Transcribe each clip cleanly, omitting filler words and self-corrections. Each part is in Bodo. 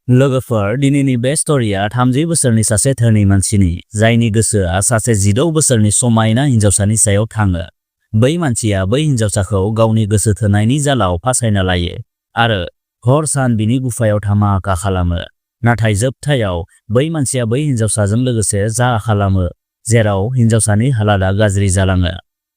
लोगोफोर दिनैनि बे स्ट'रिया 30 बोसोरनि सासे धोनि मानसिनि जायनि गोसोआ सासे 16 बोसोरनि समायना हिनजावसानि सायाव थाङो। बै मानसिया बै हिनजावसाखौ गावनि गोसो थोनायनि जालाव फासायना लायो आरो हर सान बिनि गुफायाव धामाका खालामो। नाथाय जोबथायाव बै मानसिया बै हिनजावसाजों लोगोसे जा खालामो जेराव हिनजावसानि हालादा गाज्रि जालाङो।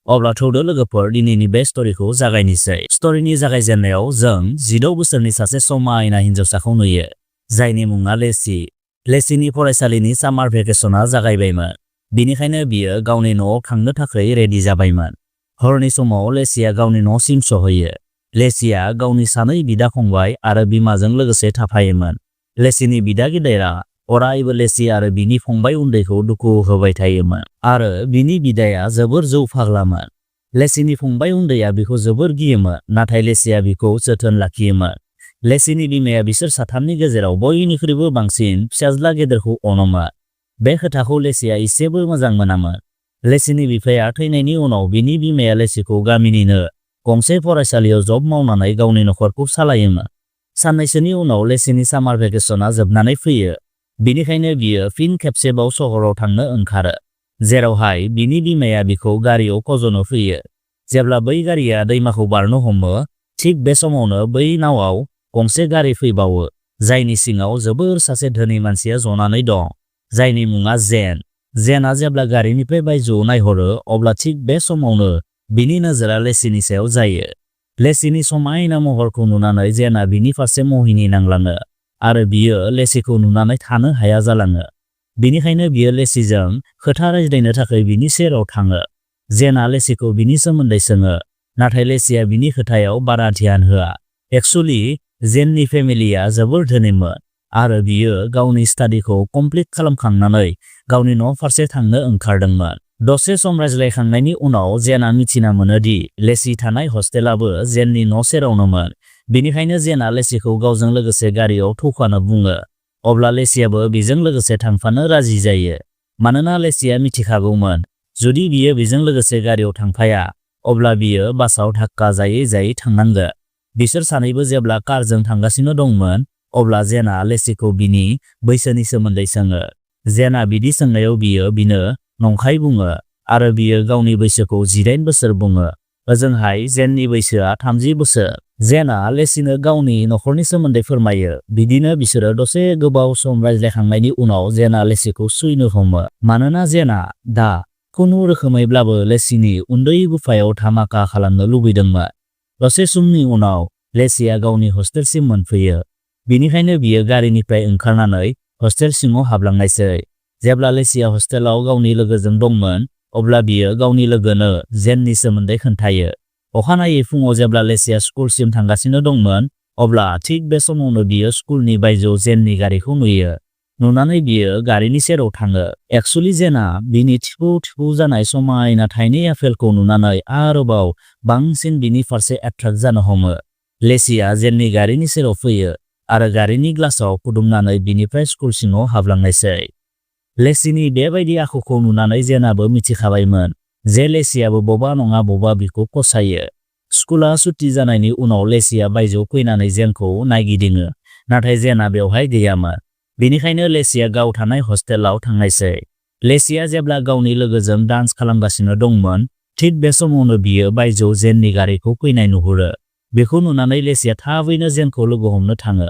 अब्ला थौदो लोगोफोर दिनैनि बे स्ट'रिखौ जागायनोसै। स्ट'रिनि जागायजेननायाव जों 16 बोसोरनि सासे समायना हिनजावसाखौ नुयो जायनि मुङा लेसि। लेसिनि फरायसालिनि सामार भेकेसनआ जागायबायमोन, बेनिखायनो बियो गावनि न'आव थांनो थाखाय रेडि जाबायमोन। हरनि समाव लेसिया गावनि न'सिम सहैयो। लेसिया गावनि सानै बिदा फंबाय आरो बिमाजों लोगोसे थाफायोमोन। लेसिनि बिदा गिदिरा अरायबो लेसि आरो बिनि फंबाय उन्दैखौ दुखु होबाय थायोमोन आरो बिनि बिदाया जोबोर जौ फाग्लामोन। लेसिनि फंबाय उन्दैया बिखौ जोबोर गियोमोन, नाथाय लेसिया बिखौ जोथोन लाखियोमोन। लेसिनि बिमाया बिसोर साथामनि गेजेराव बयनिख्रुइबो बांसिन फिसाज्ला गेदेरखौ अनोमोन। बे खोथाखौ लेसिया एसेबो मोजां मोनामोन। लेसिनि बिफाया थैनायनि उनाव बिनि बिमाया लेसिखौ गामिनिनो गंसे फरायसालियाव जब मावनानै गावनि नखरखौ सालायोमोन। साननैसोनि उनाव लेसिनि सामार भेकेसनआ जोबनानै फैयो, बेनिखायनो बियो फिन खेबसेबाव सहराव थांनो ओंखारो, जेरावहाय बिनि बिमाया बिखौ गारियाव फज'नो फैयो। जेब्ला बै गारिया दैमाखौ बारनो हमो, थिग बे समावनो बै नावआव गंसे गारि फैबावो, जायनि सिङाव जोबोर सासे धोनि मानसिया जनानै दं, जायनि मुङा जेन। जेनआ जेब्ला गारिनिफ्राय बायजोआव नायहरो अब्ला थिग बे समावनो बिनि नोजोरा लेसिनि सायाव जायो। लेसिनि समायना महरखौ नुनानै जेनआ बिनि फारसे मोहिनी नांलाङो आरो बियो लेसिखौ नुनानै थानो हाया जालाङो। बेनिखायनो बियो लेसिजों खोथा रायज्लायनो थाखाय बिनि सेराव थाङो। जेनआ लेसिखौ बिनि सोमोन्दै सोङो, नाथाय लेसिया बिनि खोथायाव बारा ध्यान होआ। एक्चुअली जेननि फेमिलिया जोबोर धोनिमोन आरो बियो गावनि स्टाडिखौ कमप्लिट खालामखांनानै गावनि न' फारसे थांनो ओंखारदोंमोन। दसे सम रायज्लायखांनायनि उनाव जेनआ मिथिना मोनो दि लेसि थानाय हस्टेलाबो जेननि न' सेरावनोमोन, बेनिखायनो जेनआ लेसिखौ गावजों लोगोसे गारियाव थौफानो बुङो। अब्ला लेसियाबो बेजों लोगोसे थांफानो राजि जायो, मानोना लेसिया मिथिखागौमोन जुदि बियो बेजों लोगोसे गारियाव थांफाया अब्ला बियो बासाव धाक्का जायै जायै थांनांगोन। बिसोर सानैबो जेब्ला कारजों थांगासिनो दंमोन अब्ला जेनआ लेसिखौ बिनि बैसोनि सोमोन्दै सोङो। जेनआ बिदि सोंनायाव बियो बिनो नंखाय बुङो आरो बियो गावनि बैसोखौ 18 बोसोर बुङो। ओजोंहाय जेननि बैसोआ 30 बोसोर। जेनआ लेसिनो गावनि नखरनि सोमोन्दै फोरमायो। बिदिनो बिसोरो दसे गोबाव सम रायज्लायखांनायनि उनाव जेनआ लेसिखौ सुइनो हमो, मानोना जेनआ दा खुनु रोखोमैब्लाबो लेसिनि उन्दै गुफायाव धामाका खालामनो लुबैदोंमोन। दसे समनि उनाव लेसिया गावनि हस्टेलसिम मोनफैयो, बेनिखायनो बियो गारिनिफ्राय ओंखारनानै हस्टेल सिङाव हाबलांनायसै। जेब्ला लेसिया हस्टेलाव गावनि लोगोजों दंमोन अब्ला बियो गावनि लोगोनो जेननि सोमोन्दै खोन्थायो। अखानायै फुङाव जेब्ला लेसिया स्कुलसिम थांगासिनो दंमोन अब्ला थिग बे समावनो बियो स्कुलनि बायजोआव जेननि गारिखौ नुयो। नुनानै बियो गारिनि सेराव थाङो। एक्चुअली जेनआ बिनि थिफु थिफु जानाय समायना थाइनै आपेलखौ नुनानै आरोबाव बांसिन बिनि फारसे एट्राक्ट जानो हमो। लेसिया जेननि गारिनि सेराव फैयो आरो गारिनि ग्लासाव खुदुमनानै बिनिफ्राय स्कुल सिङाव हाबलांनायसै। लेसिनि बेबायदि आखुखौ नुनानै जेनआबो मिथिखाबायमोन जे लेसियाबो बबा नङा बबा बिखौ फसायो। स्कुला सुटि जानायनि उनाव लेसिया बायजोआव फैनानै जेनखौ नायगिदिङो, नाथाय जेनआ बेवहाय गैयामोन। बेनिखायनो लेसिया गाव थानाय हस्टेलाव थांनायसै। लेसिया जेब्ला गावनि लोगोजों डान्स खालामगासिनो दंमोन, थिग बे समावनो बियो बायजोआव जेननि गारिखौ फैनाय नुहुरो। बेखौ नुनानै लेसिया थाबैनो जेनखौ लोगो हमनो थाङो।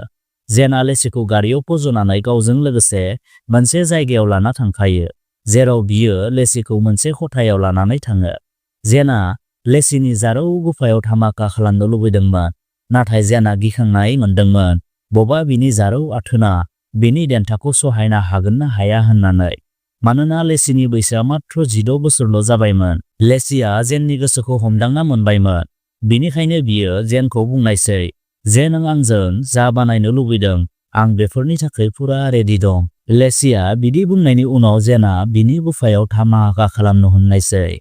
जेनआ लेसिखौ गारियाव फज'नानै गावजों लोगोसे मोनसे जायगायाव लाना थांखायो, जेराव बियो लेसिखौ मोनसे खथायाव लानानै थाङो। जेनआ लेसिनि जारौ गुफायाव धामाका खालामनो लुबैदोंमोन, नाथाय जेनआ गिखांनाय मोनदोंमोन बबा बिनि जारौ आथोना बिनि देन्थाखौ सहायनो हागोन ना हाया होननानै, मानोना लेसिनि बैसोआ मात्र 16 बोसोरल' जाबायमोन। लेसिया जेननि गोसोखौ हमदांना मोनबायमोन, बेनिखायनो बियो जेनखौ बुंनायसै जे नों आंजों जा बानायनो लुबैदों आं बेफोरनि थाखाय फुरा रेडि दं। लेसिया बिदि बुंनायनि उनाव जेनआ बिनि गुफायाव धामाका खालामनो हमनायसै।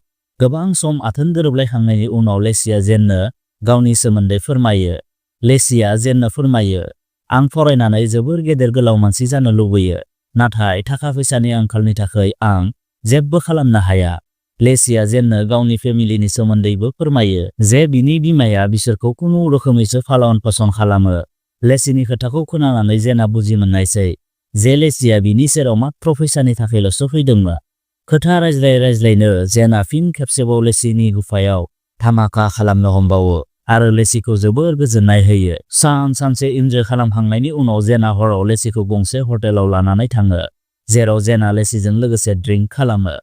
गोबां सम आथोन गोरोबलायखांनायनि उनाव लेसिया जेननो गावनि सोमोन्दै फोरमायो। लेसिया जेननो फोरमायो, आं फरायनानै जोबोर गेदेर गोलाव मानसि जानो लुबैयो, नाथाय थाखा फैसानि आंखालनि थाखाय आं जेबो खालामनो हाया। लेसिया जेननो गावनि फेमिलिनि सोमोन्दैबो फोरमायो जे बिनि बिमाया बिसोरखौ खुनु रोखोमैसो फालन फसन खालामो। लेसिनि खोथाखौ खोनानानै जेना बुजि मोननायसै जे लेसिया बिनि सेराव मात्र फैसानि थाखायल'सो फैदोंमोन। खोथा रायज्लायनो जेना फिन खेबसेबाव लेसिनि गुफायाव धामाका खालामनो हमबावो आरो लेसिखौ जोबोर गोजोननाय होयो। सानसे इन्जय खालामखांनायनि उनाव जेना हराव लेसिखौ गंसे हटेलाव लानानै थाङो, जेराव जेना लेसिजों लोगोसे ड्रिंक खालामो।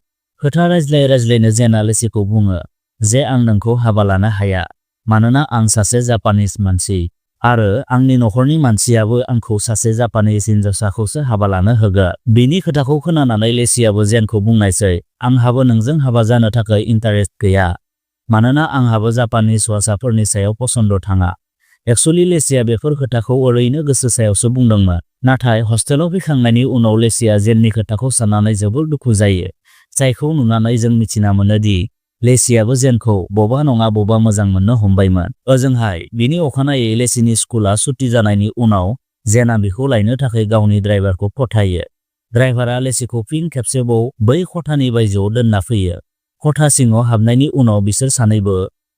खोथा रायज्लायनो जेना लेसिखौ बुङो जे आं नोंखौ हाबा लानो हाया मानोना आं सासे जापानिस मानसि आरो आंनि नखरनि मानसियाबो आंखौ सासे जापानिस हिनजावसाखौसो हाबा लानो होगोन। बिनि खोथाखौ खोनानानै लेसियाबो जेनखौ बुंनायसै आंहाबो नोंजों हाबा जानो थाखाय इन्टारेस्ट गैया मानोना आंहाबो जापानिस हौवासाफोरनि सायाव पसन्द थाङा। एक्चुअली लेसिया बेफोर खोथाखौ ओरैनो गोसो सायावसो बुंदोंमोन। नाथाय हस्टेलाव फैखांनायनि उनाव लेसिया जेननि खोथाखौ साननानै जोबोर दुखु जायो, जायखौ नुनानै जों मिथिना मोनो दि लेसियाबो जेनखौ बबा नङा बबा मोजां मोननो हमबायमोन। ओजोंहाय बिनि अखानायै लेसिनि स्कुला सुटि जानायनि उनाव जेना बिखौ लायनो थाखाय गावनि ड्राइभारखौ फथायो। ड्राइभारा लेसिखौ फिन खेबसेबाव बै खथानि बायजोआव दोनना फैयो। खथा सिङाव हाबनायनि उनाव बिसोर सानैबो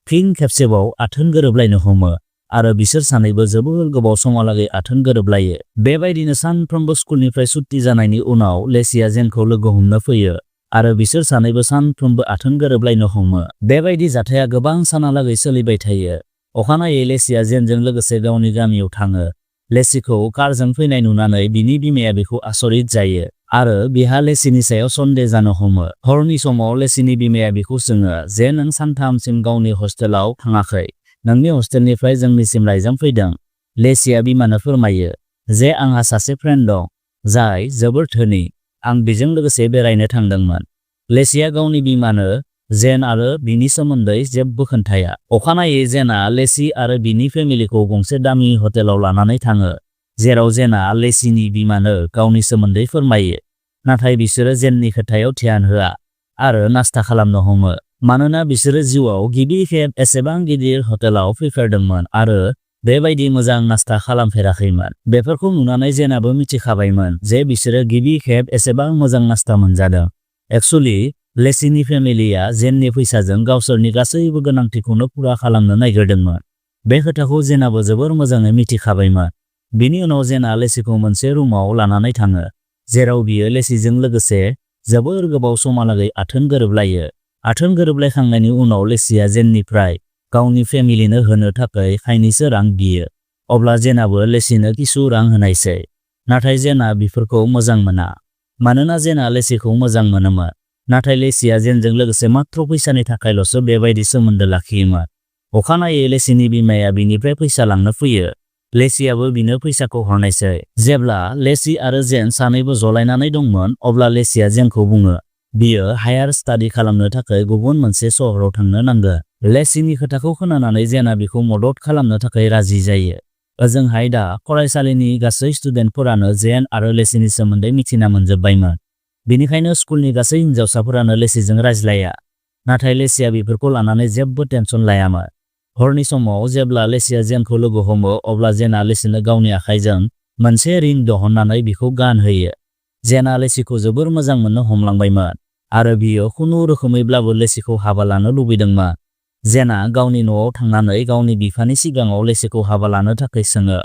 फिन खेबसेबाव आथोन गोरोबलायनो हमो आरो बिसोर सानैबो जोबोर गोबाव समहालागै आथोन गोरोबलायो। बेबायदिनो सानफ्रोमबो स्कुलनिफ्राय सुटि जानायनि उनाव लेसिया जेनखौ लोगो हमनो फैयो आरो बिसोर सानैबो सानफ्रोमबो आथोन गोरोबलायनो हमो। बेबायदि जाथाया गोबां सानहालागै सोलिबाय थायो। अखानायै लेसिया जेनजों लोगोसे गावनि गामियाव थाङो। लेसिखौ कारजों फैनाय नुनानै बिनि बिमाया बिखौ आसरित जायो आरो बिहा लेसिनि सायाव सन्देह जानो हमो। हरनि समाव लेसिनि बिमाया बिखौ सोङो जे नों सानथामसिम गावनि हस्टेलाव थाङाखै, नोंनि हस्टेलनिफ्राय जोंनिसिम लाइजाम फैदों। लेसिया बिमानो फोरमायो जे आंहा सासे फ्रेन्ड दं जाय जोबोर धोनि, आं बिजों लोगोसे बेरायनो थांदोंमोन। लेसिया गावनि बिमानो जेन आरो बिनि सोमोन्दै जेबो खोन्थाया। अखानायै जेना लेसि आरो बिनि फेमिलिखौ गंसे दामि हटेलाव लानानै थाङो, जेराव जेना लेसिनि बिमानो गावनि सोमोन्दै फोरमायो। नाथाय बिसोरो जेननि खोथायाव ध्यान होआ आरो नास्ता खालामनो हमो मानोना बिसोरो जिउआव गिबि खेब एसेबां गिदिर हटेलाव फैफेरदोंमोन आरो बेबायदि मोजां नास्ता खालामफेराखैमोन। बेफोरखौ नुनानै जेनाबो मिथिखाबायमोन जे बिसोरो गिबि खेब एसेबां मोजां नास्ता मोनजादों। एक्चुअली लेसिनि फेमिलिया जेननि फैसाजों गावसोरनि गासैबो गोनांथिखौनो पुरा खालामनो नागिरदोंमोन। बे खोथाखौ जेनाबो जोबोर मोजाङै मिथिखाबायमोन। बिनि उनाव जेना लेसिखौ मोनसे रुमाव लानानै थाङो, जेराव बियो लेसिजों लोगोसे जोबोर गोबाव समहालागै आथोन गोरोबलायो। आथोन गोरोबलायखांनायनि उनाव लेसिया जेननिफ्राय गावनि फेमिलिनो होनो थाखाय खायनैसो रां बियो। अब्ला जेनाबो लेसिनो किसु रां होनायसै। नाथाय जेना बिफोरखौ मोजां मोना मानोना जेना लेसिखौ मोजां मोनोमोन। नाथाय लेसिया जेनजों लोगोसे मात्र फैसानि थाखायल'सो बेबायदि सोमोन्दो लाखियोमोन। अखानायै लेसिनि बिमाया बिनिफ्राय फैसा लांनो फैयो। लेसियाबो बिनो फैसाखौ हरनायसै। जेब्ला लेसि आरो जेन सानैबो जलायनानै दंमोन, अब्ला लेसिया जेनखौ बुङो बियो हायार स्टाडि खालामनो थाखाय गुबुन मोनसे सहराव थांनो नांगोन। लेसिनि खोथाखौ खोनानानै जेना बिखौ मदद खालामनो थाखाय राजि जायो। ओजोंहाय दा फरायसालिनि गासै स्टुडेन्टफोरानो जेन आरो लेसिनि सोमोन्दै मिथिना मोनजोब्बायमोन। बेनिखायनो स्कुलनि गासै हिनजावसाफोरानो लेसिजों रायज्लाया। नाथाय लेसिया बेफोरखौ लानानै जेबो टेनसन लायामोन। हरनि समाव जेब्ला लेसिया जेनखौ लोगो हमो, अब्ला जेना लेसिनो गावनि आखाइजों मोनसे रिं दिहुननानै बिखौ गानहोयो। जेना लेसिखौ जोबोर मोजां मोननो हमलांबायमोन आरो बियो खुनु रोखोमैब्लाबो लेसिखौ हाबा लानो लुबैदोंमोन। जेना गावनि न'आव थांनानै गावनि बिफानि सिगाङाव लेसिखौ हाबा लानो थाखाय सोङो।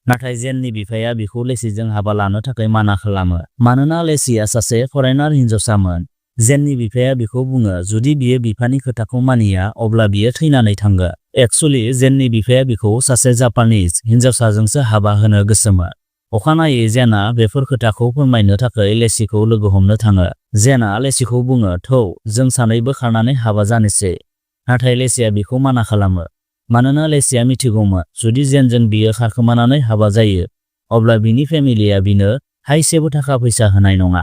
नाथाय जेननि बिफाया बिखौ लेसिजों हाबा लानो थाखाय माना खालामो मानोना लेसिया सासे फरेनार हिनजावसामोन। जेननि बिफाया बिखौ बुङो जुदि बियो बिफानि खोथाखौ मानिया अब्ला बियो थैनानै थांगोन। एक्चुअली जेननि बिफाया बिखौ सासे जापानिस हिनजावसाजोंसो हाबा होनो गोसोमोन। अखानायै जेना बेफोर खोथाखौ फोरमायनो थाखाय लेसिखौ लोगो हमनो थाङो। जेना लेसिखौ बुङो थौ जों सानैबो खारनानै हाबा जानोसै। नाथाय लेसिया बिखौ माना खालामो मानोना लेसिया मिथिगौमोन जुदि जेनजों बियो खारखोमानानै हाबा जायो अब्ला बिनि फेमिलिया बिनो थाइसेबो थाखा फैसा होनाय नङा।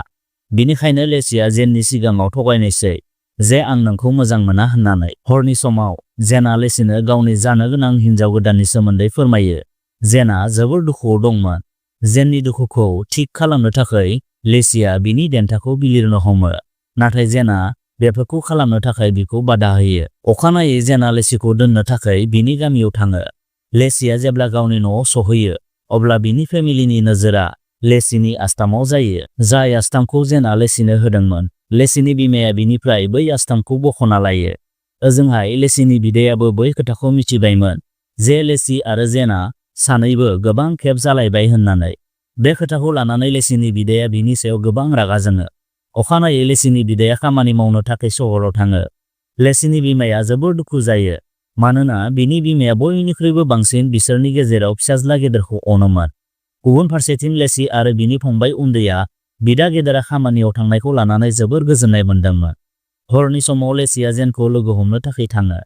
बिनिखायनो लेसिया जेननि सिगाङाव थगायनायसै जे आं नोंखौ मोजां मोना होननानै। हरनि समाव जेना लेसिनो गावनि जानो गोनां हिनजाव गोदाननि सोमोन्दै फोरमायो। जेना जोबोर दुखुआव दंमोन। जेननि दुखुखौ थिक खालामनो थाखाय लेसिया बिनि देन्थाखौ बिलिरनो हमो। नाथाय जेना बेफोरखौ खालामनो थाखाय बिखौ बादा होयो। अखानायै जेना लेसिखौ दोननो थाखाय बिनि गामियाव थाङो। लेसिया जेब्ला गावनि न'आव सहैयो अब्ला बिनि फेमिलिनि नोजोरा लेसिनि आस्थामाव जायो। जाय आस्थामखौ जेना लेसिनो होदोंमोन। लेसिनि बिमाया बिनिफ्राय बै आस्थामखौ बख'ना लायो। ओजोंहाय लेसिनि बिदायाबो बै खोथाखौ मिथिबायमोन जे लेसि आरो जेना सानैबो गोबां खेब जालायबाय होननानै। बे खोथाखौ लानानै लेसिनि बिदाया बिनि सायाव गोबां रागा जोङो। अखानायै लेसिनि बिदाया खामानि मावनो थाखाय सहराव थाङो। लेसिनि बिमाया जोबोर दुखु जायो, मानोना बिनि बिमाया बयनिख्रुइबो बांसिन बिसोरनि गेजेराव फिसाज्ला गेदेरखौ अनोमोन। गुबुन फारसेथिं लेसि आरो बिनि फंबाय उन्दैया बिदा गेदेरा खामानियाव थांनायखौ लानानै जोबोर गोजोननाय मोनदोंमोन। हरनि समाव लेसिया जेनखौ लोगो हमनो थाखाय थाङो।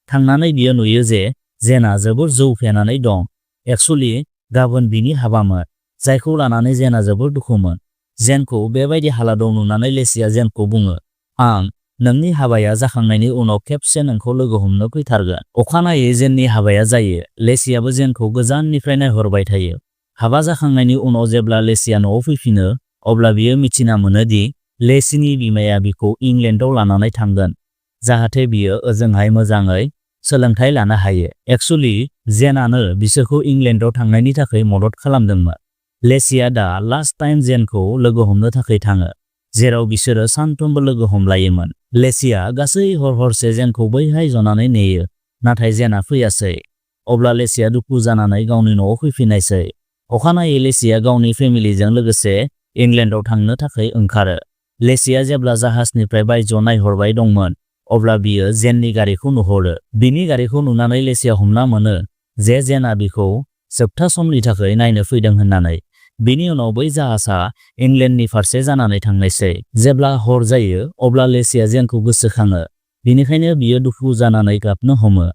थांनानै बियो नुयो जे जेनआ जोबोर जौ फेनानै दं। एक्चुअली गाबोन बिनि हाबामोन, जायखौ लानानै जेनआ जोबोर दुखुमोन। जेनखौ बेबायदि हालोदाव नुनानै लेसिया जेनखौ बुङो, आं नोंनि हाबाया जाखांनायनि उनाव खेबसे नोंखौ लोगो हमनो फैथारगोन। अखानायै जेननि हाबाया जायो। लेसियाबो जेनखौ गोजाननिफ्राय नायहरबाय थायो। हाबा जाखांनायनि उनाव जेब्ला लेसिया न'आव फैफिनो, अब्ला बियो मिथिना मोनो दि लेसिनि बिमाया बिखौ इंलेन्डआव लानानै थांगोन, जाहाथे बियो ओजोंहाय मोजाङै सोलोंथाय लानो हायो। एक्चुअली जेनआनो बिसोरखौ इंलेन्डआव थांनायनि थाखाय मदद खालामदोंमोन। लेसिया दा लास्ट टाइम जेनखौ लोगो हमनो थाखाय थाङो, जेराव बिसोरो सानफ्रोमबो लोगो हमलायोमोन। लेसिया गासै हरसे जेनखौ बैहाय जनानै नेयो, नाथाय जेनआ फैयासै। अब्ला लेसिया दुखु जानानै गावनि न'आव फैफिननायसै। अखानायै लेसिया गावनि फेमिलिजों लोगोसे इंलेन्डआव थांनो थाखाय ओंखारो। लेसिया जेब्ला जाहाजनिफ्राय बायजोआव नायहरबाय दंमोन, अब्ला बियो जेननि गारिखौ नुहरो। बिनि गारिखौ नुनानै लेसिया हमना मोनो जे जेनआ बिखौ जोबथा समनि थाखाय नायनो फैदों होननानै। बिनि उनाव बै जाहाजआ इंलेन्डनि फारसे जानानै थांनायसै। जेब्ला हर जायो, अब्ला लेसिया जेनखौ गोसोखाङो। बेनिखायनो बियो दुखु जानानै गाबनो हमो।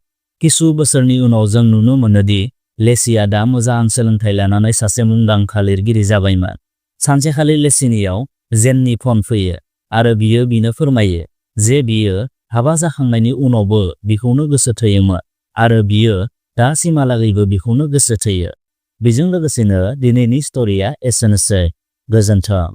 किसु बोसोरनि उनाव जों नुनो मोनोदि लेसिया दा मोजां सोलोंथाय लानानै सासे मुंदांखा लिरगिरि जाबायमोन। सानसेखालि लेसिनियाव जेननि फन फैयो आरो बियो बिनो फोरमायो जे बियो हाबा जाखांनायनि उनावबो बिखौनो गोसो थोयोमोन आरो बियो दासिमहालागैबो बिखौनो गोसो थोयो। बेजों लोगोसेनो दिनैनि स्ट'रिया एसेनोसै। गोजोन्थों।